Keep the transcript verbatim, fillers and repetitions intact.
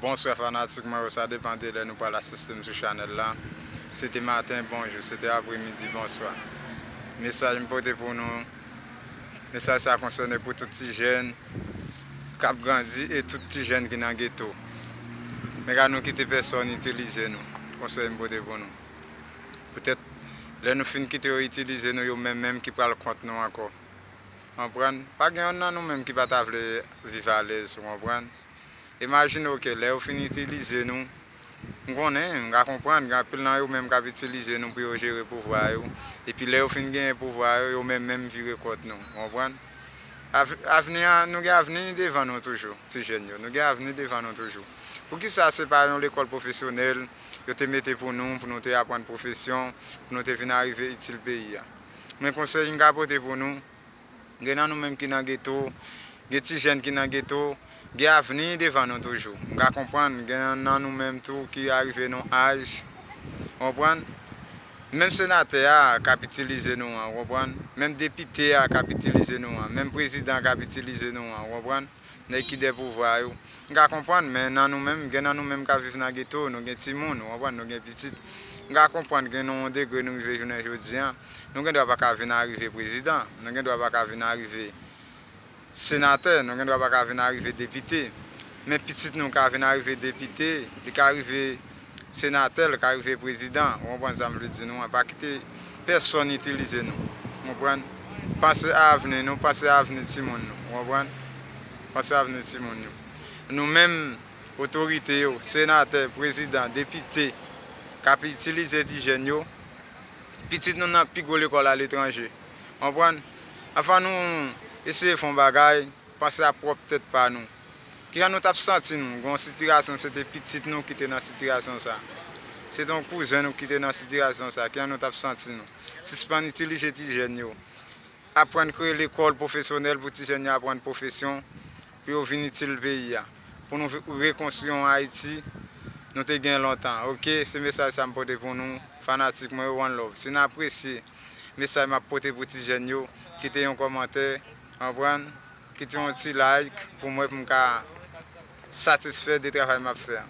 Bonswa fanatik mwen yo, sa depann de lè nou pral asiste m sou chanèl la. Si se te maten, bonjou, si se te apremidi, bonswa. Mesaj m pote pou nou, mesaj sa konsène pou tout ti jèn k ap grandi e tout ti jèn ki nan geto. Men ka nou kite pèsòn itilize nou, konsèy m pote pou nou. Poutèt, lè nou fin kite yo itilize nou, yo menm menm ki pral kont nou ankò. Konprann? Pa gen yonn nan nou menm ki pa ta vle viv alèz, ou konprann? Imajine w ke lè yo fin itilize nou, m konnen, m ka konprann, gen anpil nan yo menm k ap itilize nou pou yo jere pouvwa yo. Epi lè yo fin genyen pouvwa yo, yo menm menm vire kont nou, ou konprann? Av-, avni an, nou gen avni devan nou toujou, ti jèn yo, nou gen avni devan nou toujou. Poukisa se pa yon lekòl pwofesyonèl yo te mete pou nou, pou nou te aprann pwofesyon, pou nou te vin arive itil peyi a? Men konsèy m ka pote pou nou, gen nan nou menm ki nan geto, gen ti jèn ki nan geto, gen avni devan nou toujou. M ka konprann, gen nan nou menm tou ki arive nan aj, ou konprann? Menm senatè a k ap itilize nou an, ou konprann? Menm depite a k ap itilize nou an, menm prezidan k ap itilize nou an, ou konprann? Nèg ki dèyè pouvwa yo. M ka konprann, men nan nou menm, gen nan nou menm k ap viv nan geto, nou gen timoun, ou konprann, nou gen pitit. M ka konprann gen nan yon degre nou rive jounen jodi an, nou gen dwa pa ka vin arive prezidan, nou gen dwa pa ka vin arive senatè, nou gen dwa pa ka vin arive depite. Men pitit nou ka vin arive depite, li ka rive senatè, li ka rive prezidan. Ou konprann sa m vle di nou an? Pa kite pèsòn itilize nou. Ou konprann? Panse a avni nou, panse a avni timoun nou. Ou konprann? Panse a avni timoun nou. Nou menm, otorite yo, senatè, prezidan, depite, k ap itilize ti jèn yo, pitit nou nan pi gwo lekòl aletranje. Ou konprann? Anfen nou eseye fè yon bagay, panse a pwòp tèt pa nou. Kijan nou t ap santi nou? Gen yon sitiyasyon, se te pitit nou ki te nan sitiyasyon sa. Se te yon kouzen nou ki te nan sitiyasyon sa. Kijan nou t ap santi nou? Sispann itilize ti jèn yo. Aprann kreye lekòl pwofesyonèl pou ti jèn yo aprann pwofesyon, pou yo vin itil peyi a. Pou nou vi-, rekonstwi yon Ayiti nou te gen lontan. Oke, se mesaj sa m pote pou nou. Fanatik mwen yo, one love. Si n apresye mesaj m ap pote pou ti jèn yo, kite yon kòmantè, konprann? Kite yon ti like pou mwen, pou m ka satisfè de travay m ap fè a.